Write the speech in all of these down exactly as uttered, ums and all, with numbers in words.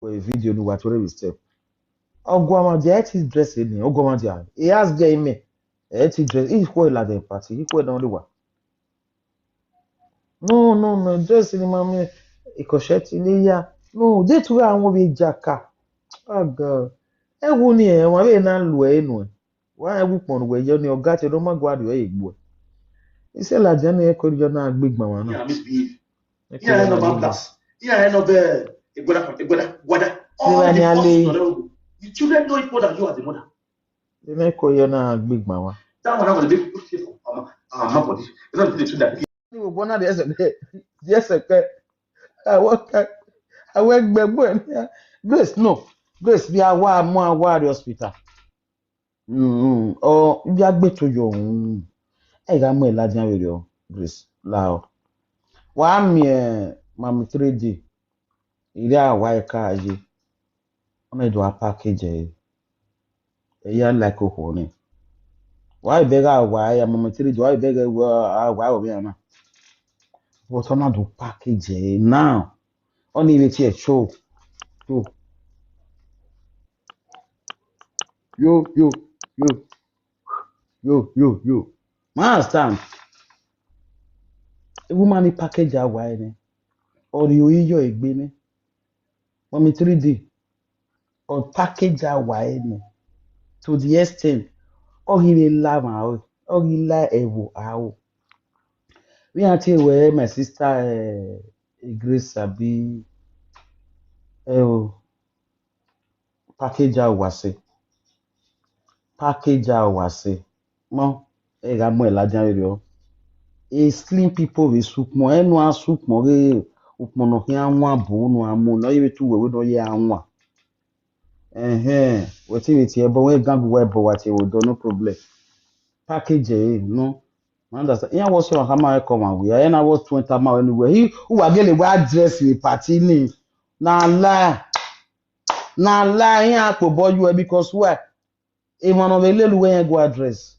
for a video ni wa to real step. Ogwama the I T dress ni, Ogwama the, he has gay me. I T dress, he kwela the party, he kwela only wa. No, no, no, dress ni mami, ikosheti ni ya. No, they too I won't be jaka. Oh God. E wo ni e, wa be na lu e nu. Wa e wu pon we yo ni oga te do ma gwa do e gbo. He say la jane e ko yo na gbigba wa na. Yeah, misbehave. Yeah, no, man, plus. Yeah, no, the, Igwada, Igwada, Gwada. All the boss, you children know it more than you as the mother. They make call you now big mama. That one, that one, they put it for our, our body. It's not the truth that you go now, yes, yes, okay. I work, I work, Grace, no. Grace, be a wa, more a wa the hospital. Mm, oh, you are better to your own. I got my lad, Grace, lao. Wa mi, eh, mami three D. Ire awa eka aye. Ona do a package e. E ya like o ko ni. Why beg awa ya mama three? Why beg awa o ya na? But ona do package e now. Oni ile tie show. Show. Yo, yo, yo. Yo, yo, yo. Ma understand. A woman ni package awa ni. Or you yo egbe ni. Mami three D. Or package awa ni. To the extent. Or he will laugh out. Or he lie evo out. We are till where my sister, eh, Grace Abi. Eh, oh. Package awa se. Package awa se. Mo, e ga mo e la jan yo. E slim people we soup mo. E no a soup mo re. Ukmo no ki anwa bo no amo. No ye tu we no ye anwa. Eh eh. Wetin wetin e bo we gang we bo wa ti we do, no problem. Package e no. Understand? Yeah, what's your hammer come and we? I na was twenty ma anywhere. He who are getting well dress with party ni. Na lie. Na lie. He a po boy you because why? E man of a little way go address.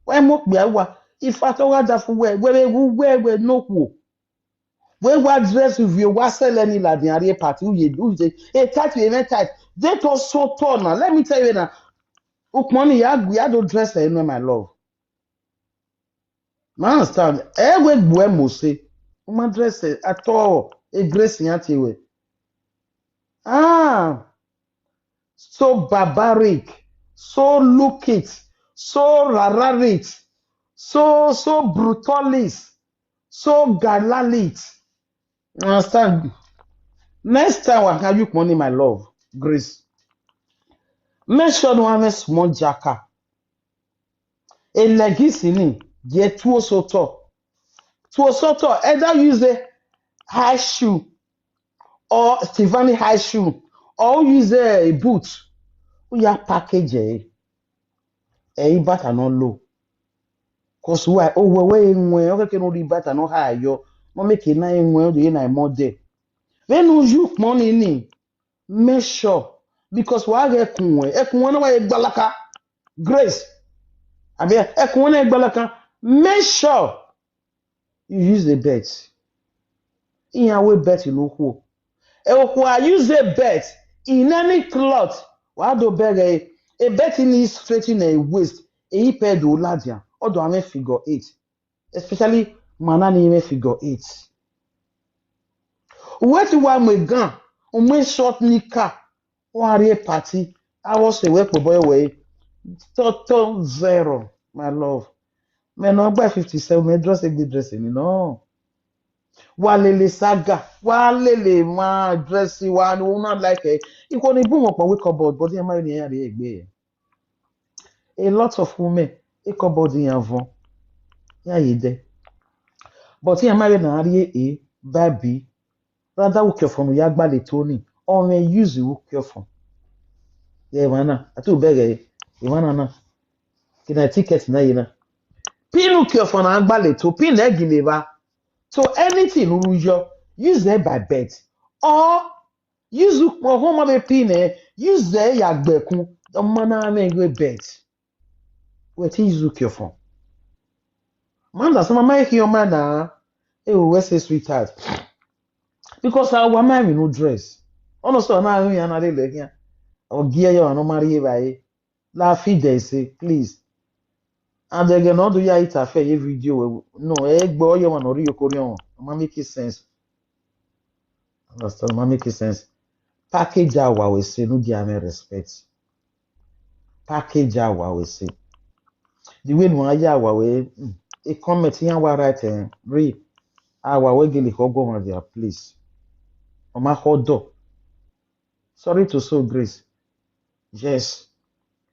Why mo be awa? If I talk that for where, where, where, where, where, no who. Where what dress with you, what sell any la the area party, you do the, a tight, you even tight. They talk so tall now. Let me tell you now. Ukmoni, ya, ya don't dress, eh, no, my love. Ma understand? E we gbu e mo se. Uma dress e at all. E Grace yan ti we. Ah. So barbaric. So look it. So rararit. So, so brutalist. So galalit. You understand? Next time I have you money, my love. Grace. Make sure no have a small jaka. A leggings in it, get two so tall. Two so tall. Either use a high shoe or Stefani high shoe or use a boot. We are package eh. Eh, but I not low. Cause why? Oh, we we we okay, no the but I not high yo. No make it na we the na more there. When you money ni, make sure, because wa ge kun we e kun we na wa e gbalaka. Grace, abi e kun we na e gbalaka. Make sure you use a belt. In a way belt in oku. E oku I use a belt in any cloth. Wa do bere a belt in is straight in a waist. E ipe do ladia. Odo ame figure eight. Especially manani ime figure eight. Wetin wa me gan, ume short nika, wari party. I was a work boy way. Total zero, my love. Me no buy fifty-seven, me dress a good dress in no. Walele saga, walele ma dress wa no not like it. You can even up and wake up, but but you might be a egbe. A lot of women, e ko body yan von. Ya ye de. But ya marry na ari e baby. Rather, we care for no ya gba le Tony. Or me use you care for. Yeah, mana. Atu bere. Mana na. Kina ticket na yina. Pin u care for na gba le to pin e gile ba. So anything uru yo, use it by bed. Or use ukpo home be pin e, use e ya gbekun. The man na me go bed. Wetin use uke for? Man, that's my mic your man na. E o we say sweetheart. Because I wa mind we no dress. Ono so na hu ya na lele kia. Ogie yo no mari ye ba ye. La fi de se, please. And again, no do ya ita fe ye video we. No, e gbo yo wa no ri okori on. Ma make sense. Understand? Ma make sense. Package awa we se no give am respect. Package awa we se. The way no ya awa we, mm, a comment here wa right, eh, read. Awa we gele ko go on their place. Oma hodo. Sorry to so Grace. Yes.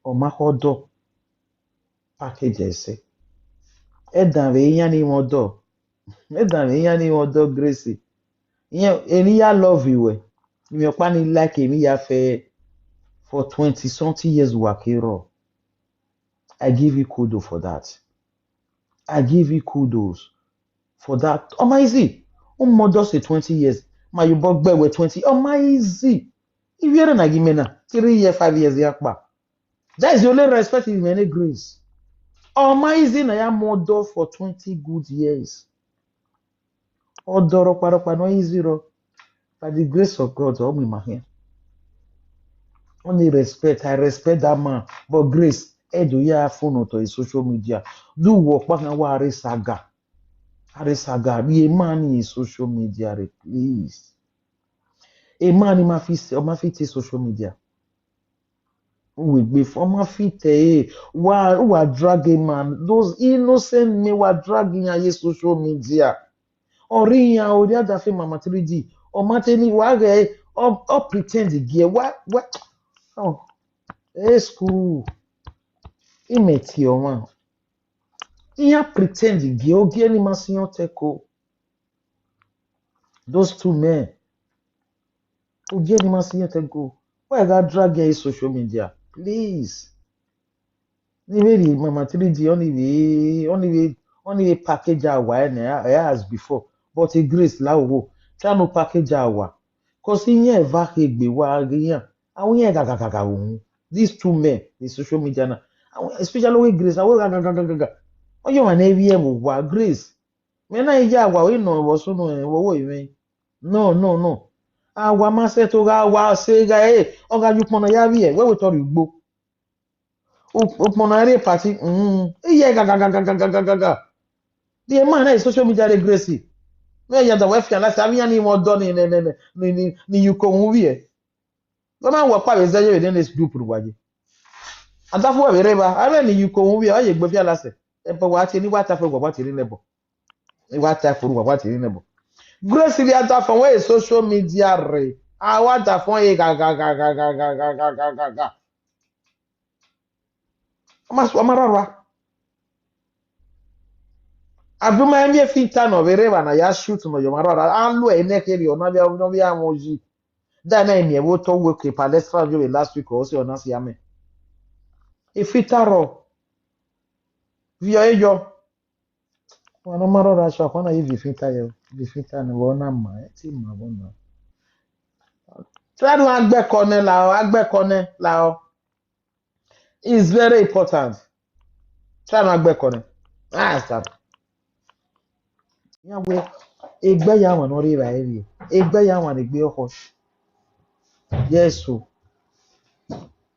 Oma hodo. Package ese. Edan we yan ni modo. Edan we yan ni modo Grace. Yan eni ya love you we. Mi opa ni like emi ya fe for twenty something years wa kero. I give you kudos for that. I give you kudos for that. Oh my easy. Um, just say twenty years. My you bought bed with twenty. Oh my easy. If you're not give me now, three years, five years, yakpa. That is the only respect in many grace. Oh my easy na ya mother for twenty good years. Odoro kparakpa no easy ro. By the grace of God, oh my here. Only respect, I respect that man. But grace, edo ya phone to his social media. Do work back and wa are saga. Are saga. Be a man in social media, re, please. A man in my face, on my face social media. Who will be for my feet, eh? Why, who are dragging man? Those innocent men were dragging on social media. Or in ya, or the other film, Mama three D. Or Martini, why, eh, or, or pretend again. What, what? Oh, eh, school. He met your man. He pretend again. Okay, any man see your teko. Those two men. Okay, any man see your teko. Why I got drag in social media? Please. Ni very Mama three D only we only we only we package our wine eh, eh, as before. But a grace la wo. Try no package our. Cause in here va he be wa here. Awon here gaga gaga wo. These two men, the social media now. Awon especially with grace. Awon gaga gaga gaga. Oh you man every year wo wa grace. Me na ya wa we no wo so no eh, wo wo even. No, no, no. Awa ma se to ga wa se ga eh. Oga you pon ya bi eh. We we tori ugbo. Upon a party. Mm. Iye ga ga ga ga ga ga ga ga ga. The man na social media de grace. Me ya da we fi ala sa mi ani mo do ni ni ni ni ni ni you ko wu bi e. Go na wo pa be ze ye ni ni du puru wa je. Ada fu we re ba. Abe ni you ko wu bi e. Oye gbe fi ala se. E po wa ti ni wa ta fe wa ti ni nebo. Wa ta fu wa ti ni nebo. Grace bi ada fun we social media re. A wa da fun e ga ga ga ga ga ga ga ga ga ga. Ama so ama rara. Abi ma mi fi ta no bere ba na ya shoot no yo ma rara. An lo e ne keri o na bi no bi amoji. Da na mi e wo to we ke palestra jo last week o se o na si ame. E fi ta ro. Vi o e yo. Wana maro ra sha kwana yi vi fi ta yo. Vi fi ta ni wo na ma e ti ma wo na. Try to agbe kone la o, agbe kone la o. It's very important. Try to agbe kone. Ah, stop. Ya we egbe ya wan no ri ra eri. Egbe ya wan egbe oho. Yes o.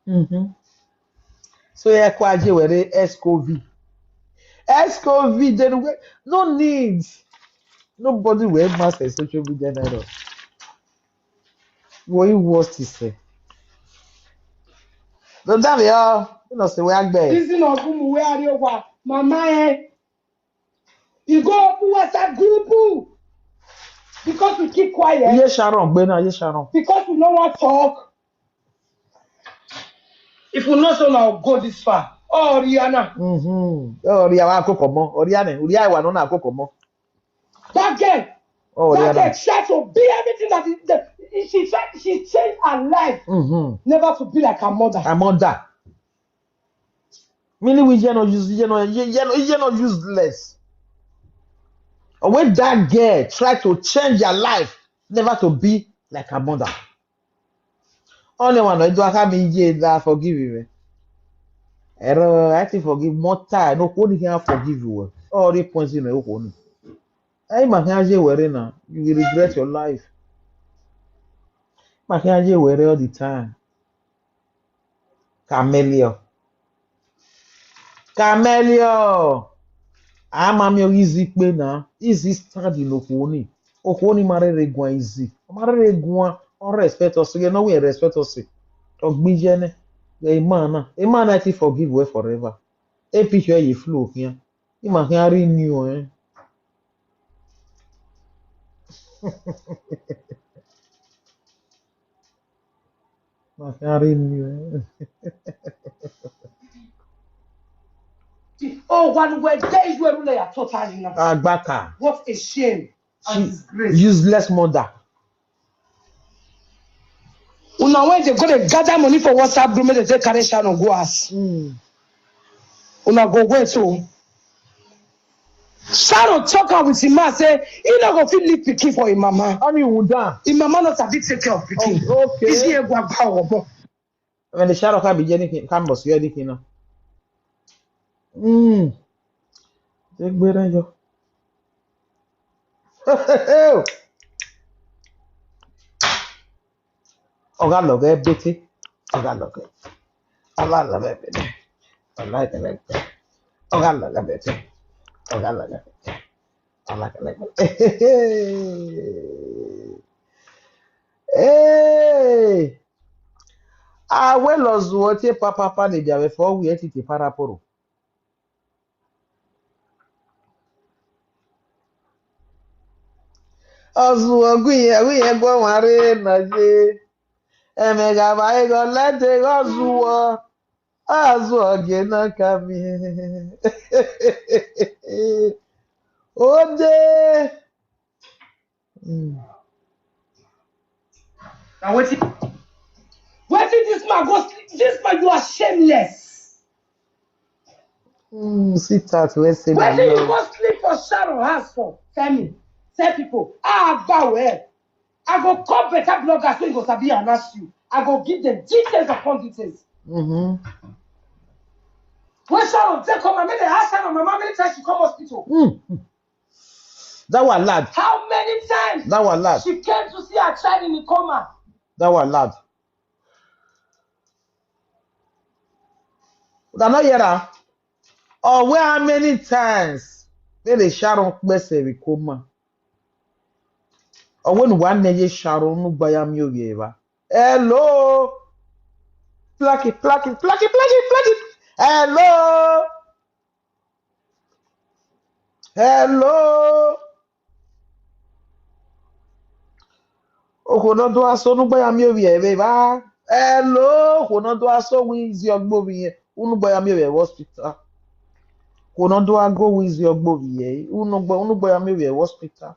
Mhm. So ya kwa je were S C O V. S C O V then we no need. Nobody will master social media now. Wo yi worst is eh. Don't tell me oh, you know say we agbe. This is not good we are you wa mama eh. You go open WhatsApp group because we keep quiet. Yes, Sharon, gbe na, yes, Sharon. Because we no wan talk. If we know so now go this far. Oh, Rihanna. Mhm. Oh, Rihanna akoko mo. Oh, Rihanna, Rihanna wa no na akoko mo. That girl. Oh, that Rihanna. Girl try to be everything that is the, she try, she changed her life. Mhm. Never to be like her mother. Her mother. Meaning we you know use you know you know you know useless. And when that girl try to change your life, never to be like her mother. Only one no do aka mi ye that forgive you. Ero I think forgive more time. No ko ni can forgive you. All the points you know ko ni. Ai ma kan je were na. You will regret your life. Make I dey wear all the time. Chameleon. Chameleon. Ama mi o easy pe na. Easy stand in Okoni. Okoni marere gwan easy. Marere gwan. O respect us. You know we respect us. Ogbijene. A man na. A man I think forgive well forever. A picture you flow here. Ima hiari new, eh? Ima hiari new, eh? Oh, one way day you will lay a total, you know. Agbaka. What a shame and She- disgrace. Useless mother. Una when they go to gather money for WhatsApp group, make they take carry Sharon go house. Mm. Una go wait so. Sharon talk am with him man say he no go fit leave pikin for him mama. How many would that? Him mama no sabi take care of pikin. Oh, okay. Isi egwu agba ọgbọ. When the shadow can be anything, can must hear anything now. Mm. Take better yo. Oga loge bete. Oga loge. Oga loge bete. Oga loge bete. Oga loge bete. Oga loge bete. Oga loge bete. Hey! Awe lo zuo tie papa pa ni biawe fo wi eti ti paraporo. Ozuo gwiye gwiye gwo ware na je. Emega ba ego lete ozuo. Ozuo ge na kami. Ode. Mm. Now wetin? Wetin this man go sleep? This man, you are shameless. Mm, sit out, we say my Wetin you love. Go sleep for Sharon house for? Tell me. Tell people. Ah, go well. I go call better bloggers so you go sabi announce you. I go give them details upon details. Mm-hmm. When Sharon take come, I make the ask Sharon, mama, many times she come hospital. Mm. That was lad. How many times That was lad. She came to see her child in the coma? That was lad. Una no hear am? Oh, where how many times? They dey Sharon kpese we come. Oh, when one neye Sharon no gbaya mi oye ba. Hello. Pluck it, pluck it, pluck it, pluck it, pluck it. Hello. Hello. Okono do aso nu gbaya mi oye ba. Hello. Okono do aso wi zi ogbo mi ye. Unu gbaya mi oye hospital. Okono do ago wi zi ogbo mi ye. Unu gba unu gbaya mi oye hospital.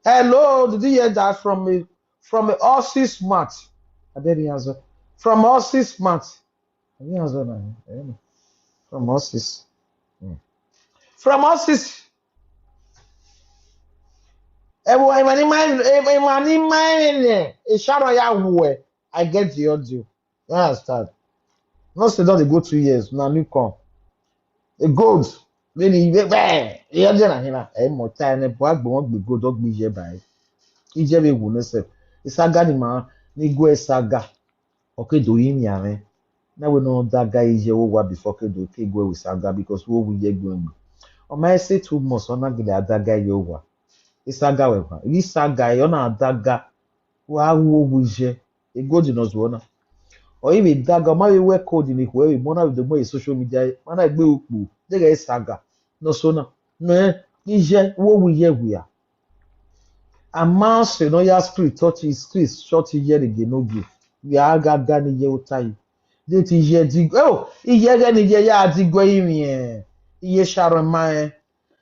Hello, did you hear that from a from a horses mouth? I didn't answer. From horses mouth. I didn't answer now. I don't know. From horses. Hmm. From horses. Ewo emani mine emani mine e sharo ya wu e. I get the audio. You understand? No say don dey go two years na new come. The gold wey dey wey wey e dey na hina e mo ta ne bo agbo won gbe gold o gbe je bai. Ije be wu ne se. Isaga ni ma ni go isaga. Oke do yin ya re. Na we no daga ije wo wa before ke do ke go we saga because wo wu ye gbe mi. O ma e say too much ona gele adaga yo wa. Isaga we wa. Isaga yo na adaga. Wa wo wu je. E go di no zuona. O ibe daga ma we we code ni ko we mo na we do mo e social media. Ma na gbe upu. De ga isaga. No so na. No e. Ije wo wu ye wu ya. Amase no ya screenshot screenshot iye rege no gi. Ya ga ga ni ye utai. De ti iye di oh iye re ni ye ya di go imi e. Iye sharo ma e.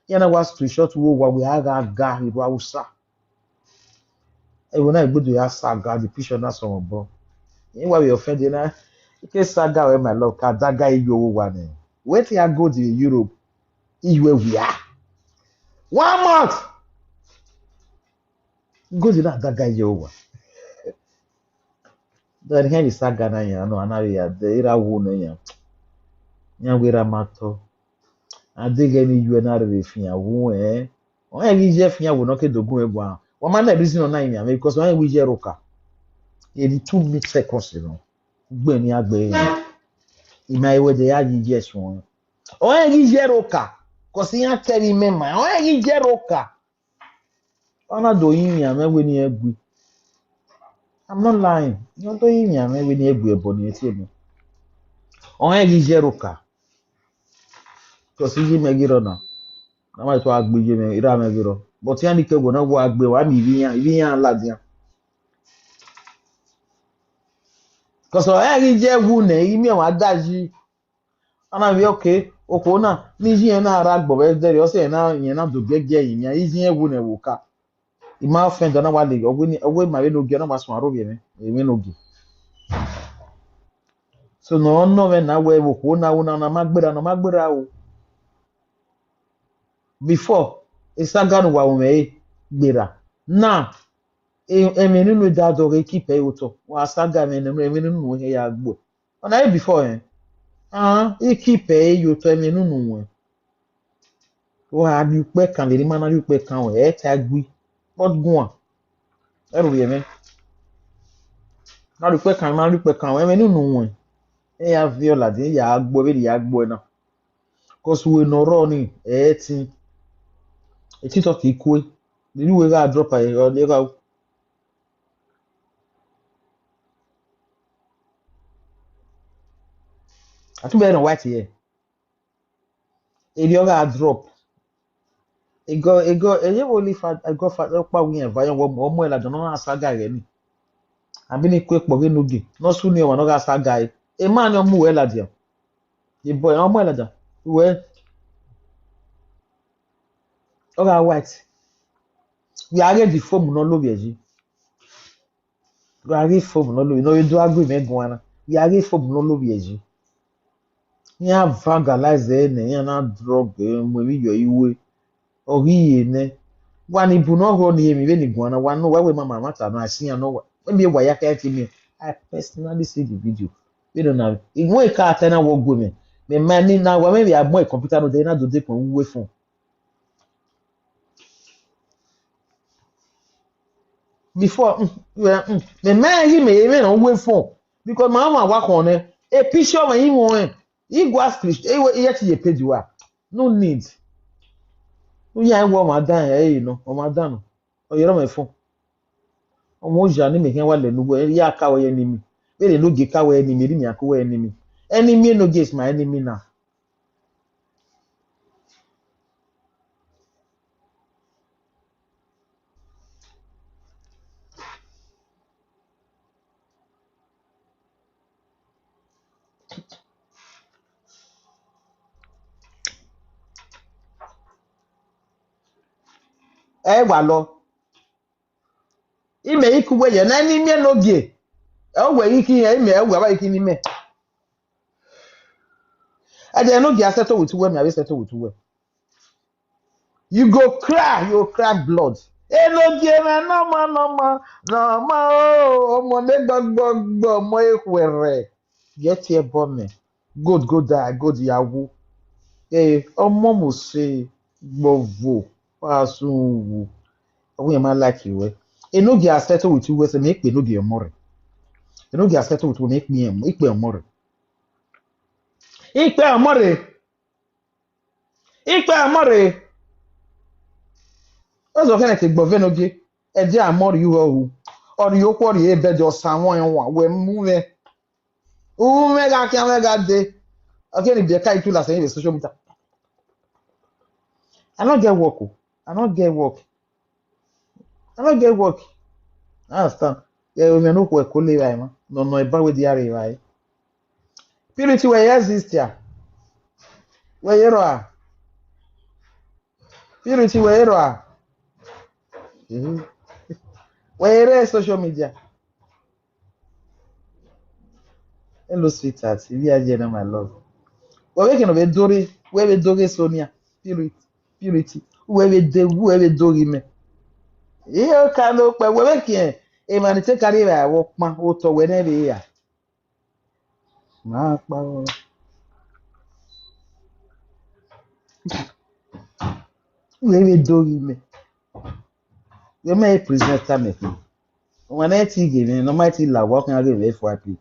Ya na wa screenshot wo wa we aga ga iru Hausa. E wo na igbodo ya sa ga di picture na so won bo. E wa we offend na. Ke saga we my love ka daga iyo wo wa ni. Wetin I go di Europe. Iwe we are. One month. Go di na daga iyo wa. Then here is saga na ya no ana ya de ira wo no ya. Ya we ra mato. Adege ni iwe na re fi ya wo eh. Won e ri je fi ya wo no ke dogun e gwa. Won ma na reason na ya because won e wi je roka. Ye di two minute seconds, you know. Gbe ni agbe. Ima ewe de ya yi yes one. O e gi zero ka. Kosi ya tell me ma. O e gi zero ka. Ona do yin ya me we ni egwi. I'm not lying. You do yin ya me we ni egwi ebo ni eti ebo. O e gi zero ka. Kosi ji me giro na. Na ma to agbe je me ira me giro. But ya ni ke go na go agbe wa mi bi ya, bi ya la dia. Kosi o e gi je wu ne, imi wa daji. Ana wi okay, oko na, ni ji na ara gbo be dere, o se na yen na do gege yin ya, iji yen wu ne wo ka. I ma offend na wa le, owe ni, owe ma we no ge na wa sun aro bi me, e we no ge. So no no we na we wo ko na wo na na ma gbera, no ma gbera o. Before, e saga no wa wo me gbera. Now, e e me nunu da do re keep e oto. Wa saga me no me nunu he ya gbo. Ona e before eh. Ah, e keep e yo to e me nunu won. Wa bi upe kan le ni ma na bi upe kan we e ta gbi. But go on. E ru ye me. Na bi upe kan ma bi upe kan we me nunu won. E ya viola de ya gbo be ya gbo na. Cause we no run ni e ti. E ti to ki ku e. The way we ga drop e o le ga. Atube no white here. If you ga drop. E go e go e ye wo li fa e go fa o pa wi en va yo wo mo mo la don na saga re ni. Abi ni ku epo re no ge. No su ni o wa no ga saga e. E ma ni o mu we la dia. The boy o mo la dia. We. O ga white. We are ready for no lo bi e ji. Gari fomu no lo no do agbe me guana. Gari fomu no lo bi eji. Ya vandalize ne ya na drug e mo mi yo iwe. Ori ye ne. Wa ni bu no ho ni emi be ni guana wa no wa we mama mata no asi ya no wa. Me bi wa ya ka ti mi. I personally see the video. We don't know. Igwe ka ata na wo gwe me. Me mani na wa me bi amo computer no de na do de kon we fun. Before mm, yeah, mm. Me me yi me me no we phone because my mama wa kon e picture me yi mo e yi go ask e we e ti ye page wa no need. No ya wo ma dan e no o ma dan no o ye ro me phone. O mo ja ni me ken wa le nu we ya ka we enemy. Be le no ge ka we enemy ri mi ako we enemy. Enemy no ge is my enemy now. Ẹ wà lọ. Ime iku we ye na ni me no ge. E we iki he ime e we ba iki ni me. I dey no get settle with we me I settle with we. You go cry, you go cry blood. E no ge me no ma no ma no ma o omo me gbogbo mo e kwere. Get here bomb me. Gold go die, gold yawo. Eh, omo mo se gbovo pasun wu. Owo yẹn máa like ìwé. E no get settle with you wey say make pe no get your money. E no get settle with you make me make pe your money. Ikpe amore. Ikpe amore. Ozo kene ke gbove no ge. E je amore you ho. Ori yo kwori e be jo sanwó en wa we mu we. Ume ga kia we ga de. Okay, ni be kai tu la se ni social media. I no get work. Oh. I no get work. I no get work. I understand. Yeah, we no work only right, man. No, no, about with the area, right? Purity, where is this here? Where you are? Purity, where you are? Mm-hmm. Where is social media? Hello, sweetheart. If you are here, my love. Well, we can be Dori. Where we Dori Sonia? Purity. Purity. Where we de where we Dori me. Iyo ka no pe we we kin. E ma ni te kari we awo pon o to we ne be ya. Ma pa o. Where we Dori me. We me presenter me. When I think it, no matter la walk and live F Y P.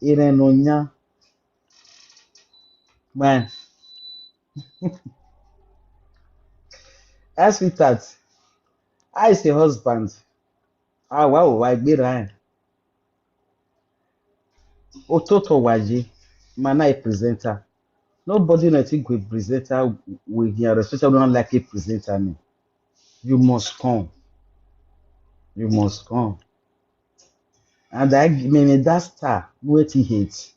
It ain't no nya. Man. As we start, I say husband. Ah, wow, why be right? Ototo waje, mana a presenter. Nobody no think we presenter with your respect. I don't like a presenter name. You must come. You must come. And I mean that star, what he hates.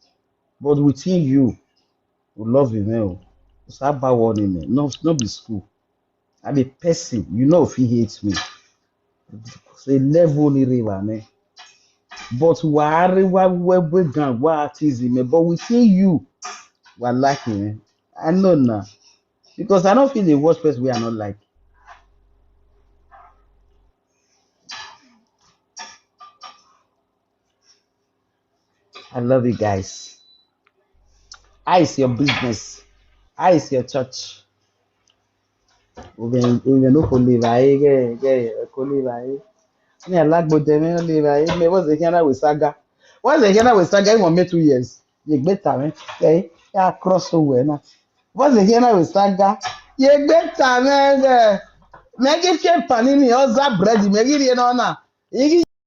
But within you, we love him. Eh? Saba warning me. No, no be school. I be person. You know if he hates me. Say level ni river ne. But wari wa we we gan wa artism me. But within you, we are lacking. Eh? I know now. Because I don't feel the worst person we are not like. I love you guys. How is your business? How is your church? Ube ube no ko live aye ge ge ko live aye. Me alagbo de me live aye. Me was the here with saga. Was the here with saga in one two years. You better me. Eh, ya cross over na. Was the here with saga. You better me. Me get panini oza bread me get you know na.